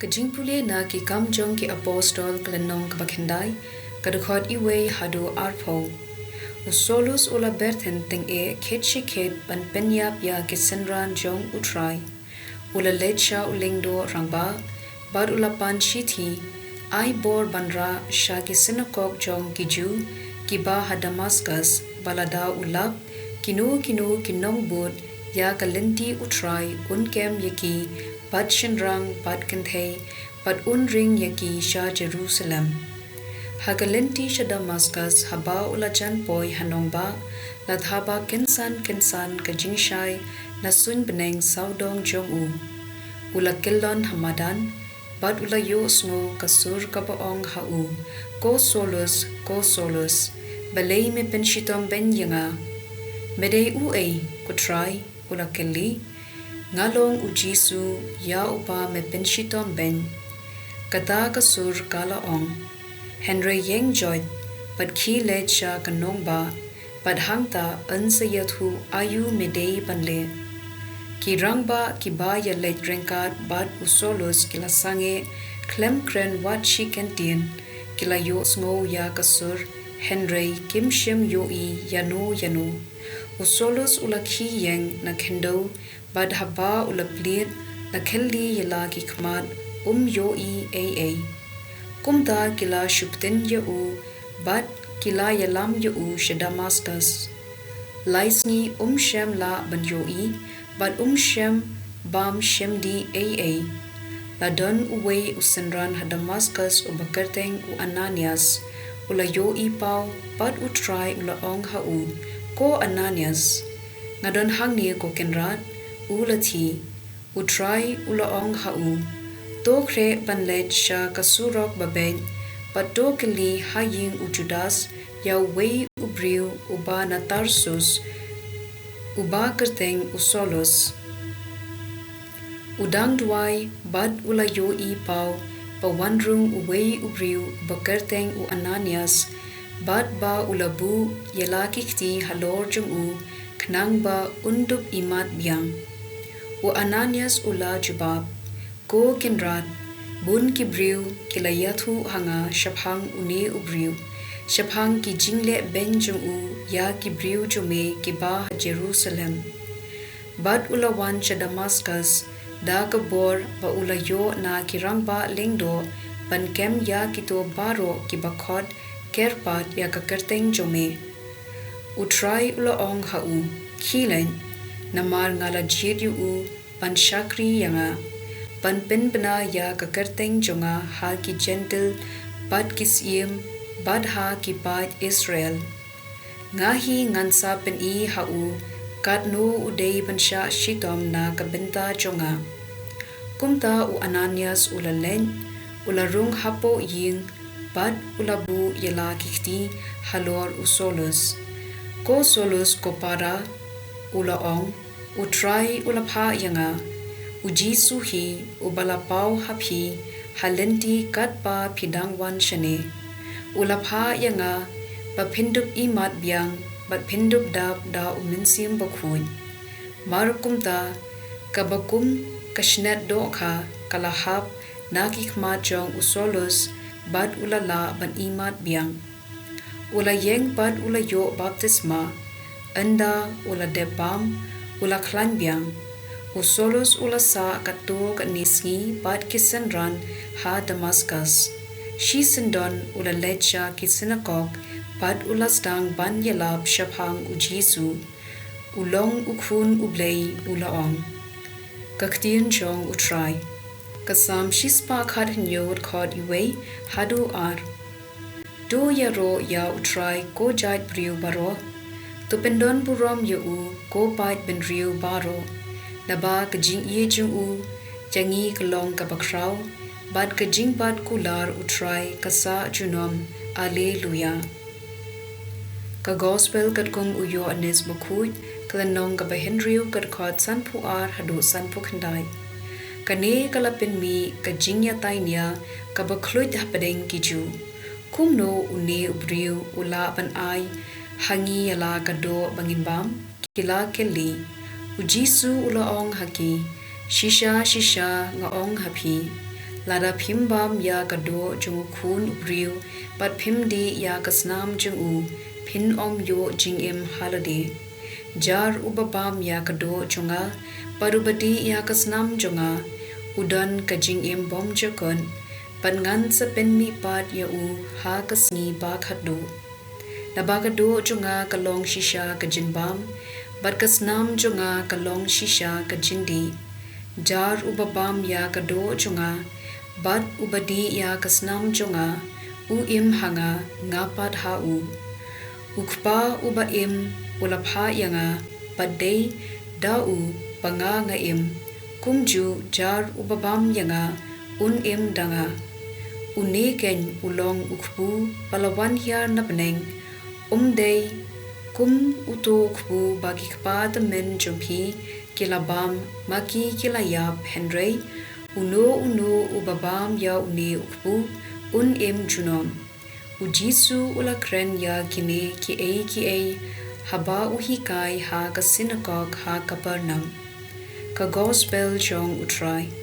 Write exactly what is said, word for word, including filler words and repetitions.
Ka jingpule na Ki Kam jong ki Apostol, ka lynnong kaba khyndai, ka dkhot iwei haduh arphew. U Saulus u la byrthyng tyngeh khet shi khet ban pynïap ïa ki synran jong U Trai. U la leit sha u lyngdoh rangbah, bad u la pan shithi, ai bor ban rah sha ki synagog jong ki Jiw kiba ha Damaskus, ba lada u lap, kino kino ki nongbud ïa ka lynti U Trai un kem ïa ki, bad shynrang bad kynthei, bad un ring ïa ki sha Jerusalem. Ha ka lynti sha Damaskus, haba u la jan poi ha nongbah, la thaba kynsan kynsan ka jingshai na suiñ bneng sawdong jong u. U la kyllon ha madan, bad u la ïohsngew ka sur kaba ong ha u, Ko Saulus, ko Saulus, balei me pynshitom beiñ ïa nga? Me dei uei, ko Trai? U la kylli. Nga long U Jisu, ïa uba me pynshitom beiñ. Kata ka sur ka la ong, Hynrei ïeng joit, bad khie leit sha ka nongbah, bad hangta yn sa ïathuh aïu me dei ban leh. Ki rangbah kiba ïaleit ryngkat bad u Saulus ki la sangeh khlem kren wat shi kyntien, ki la ïohsngew ïa ka sur, hynrei kim shym ïohi ïano ïano. U Saulus u la khie ïeng na khyndew, bad haba u la plied, la kylli ïa la ki khmat, um ïohi ei ei. Kumta ki la shu btin ïa u, bad ki la ïalam ïa u sha Damaskus. Lai sngi um shym lah ban ïohi, bad um shym bam shim dih ei ei. La don uwei u synran ha Damaskus uba kyrteng u Ananias. U la ïohi paw, bad U Trai u la ong ha u, Ko Ananias. Nga don hangne, ko Kynrad, u la thie. U Trai u la ong ha u, To khreh ban leit sha ka surok ba beit, bad to kylli ha ïing u Judas ïa uwei u briew uba na Tarsus, uba kyrteng u Saulus. U dang duwai bad u la ïohi paw ba wan rung uwei u briew uba kyrteng u Ananias, bad ba u la buh ïa la ki kti halor jong u, khnang ba un dup imat biang. U Ananias u la jubab, Ko Kynrad, bun ki briew ki la ïathuh ha nga shaphang une u briew, shaphang ki jingleh beiñ jong u ïa ki briew jong me kiba ha Jerusalem. Bad u la wan sha Damaskus da ka bor ba u la ïoh na ki rangbah lyngdoh, ban kem ïa kito baroh kiba khot kyrpad ïa ka kyrteng jong me. U Trai u la ong ha u, Khie leit, namar nga la jied ïa u ban shakri ïa nga, ban pynbna ïa ka kyrteng jong nga ha ki Jentil bad ki syiem, bad ha ki paid Israel. Nga hi ngan sa pyni ha u katno u dei ban shah shitom na ka bynta jong nga. Kumta u Ananias u la leit, u la rung hapoh ïing, bad u la buh ïa la ki kti halor u Saulus. Ko Saulus, ko para, u la ong, U Trai u la phah ïa nga, U Jisu hi uba la paw ha phi ha lynti katba phi dang wan shane. U la phah ïa nga ba phin dup imat biang bad phin dup dap da U Mynsiem Bakhuid. Mar kumta, kaba kum ka shyndet dohkha ka la hap na ki khmat jong u Saulus, bad u la lah ban imat biang. U la ïeng bad u la ïoh baptisma. Ynda u la dep bam, u la khlaiñ biang. U Saulus u la sah katto katne sngi bad ki synran ha Damaskus. Shisyndon u la leit sha ki synagog bad u la sdang ban ïalap shaphang U Jisu, u long U Khun U Blei, u la ong. Ka ktien jong U Trai. Ka Salm shispah khathynñiew, dkhot iwei haduh ar. To ïaroh ïa U Trai, ko jaid briew baroh. To pyndon burom ïa u, ko paid bynriew baroh. Naba ka jingïeit jong u jong ngi ka long kaba khraw, bad ka jingbat kular U Trai ka sah junom. Alleluia. Ka Gospel katkum u Ïoannis Bakhuid, ka lynnong kaba hynriew, ka dkhot sanphew ar haduh sanphew khyndai. Kane ka la pynmih ka jingïatai nia kaba khluit hapdeng ki Jiw. Kumno une u briew u lah ban ai ha ngi ïa la ka doh ba ngin bam? Ki la kylli. U Jisu u la ong ha ki, Shisha shisha nga ong ha phi, Lada phim bam ïa ka doh jong U Khun u briew bad phim dih ïa ka snam jong u, phin ym ïoh jingim ha lade. Jar uba bam ïa ka doh jong nga bad uba dih ïa ka snam jong nga, u don ka jingim bymjukut, bad ngan sa pynmihpat ïa u ha ka sngi ba khatduh. Naba ka doh jong nga ka long shisha ka jingbam, bad ka snam jong nga ka long shisha ka jingdih. Jar uba bam ïa ka doh jong nga bad uba dih ïa ka snam jong nga, u im ha nga, nga pat ha u. U Kpa uba im u la phah ïa nga, bad dei da u ba nga nga im. Kumjuh jar uba bam ïa nga, un im da nga. Une keiñ u long u kpu ba la wan hiar na bneng. Ym dei kum uto u kpu ba ki kpa tymmen jong phi ki la bam, ma ki ki la ïap, hynrei uno uno uba bam ïa une u kpu, un im junom. U Jisu u la kren ïa kine kiei kiei haba u hikai ha ka synagog ha Kapernaum. Ka Gospel jong U Trai.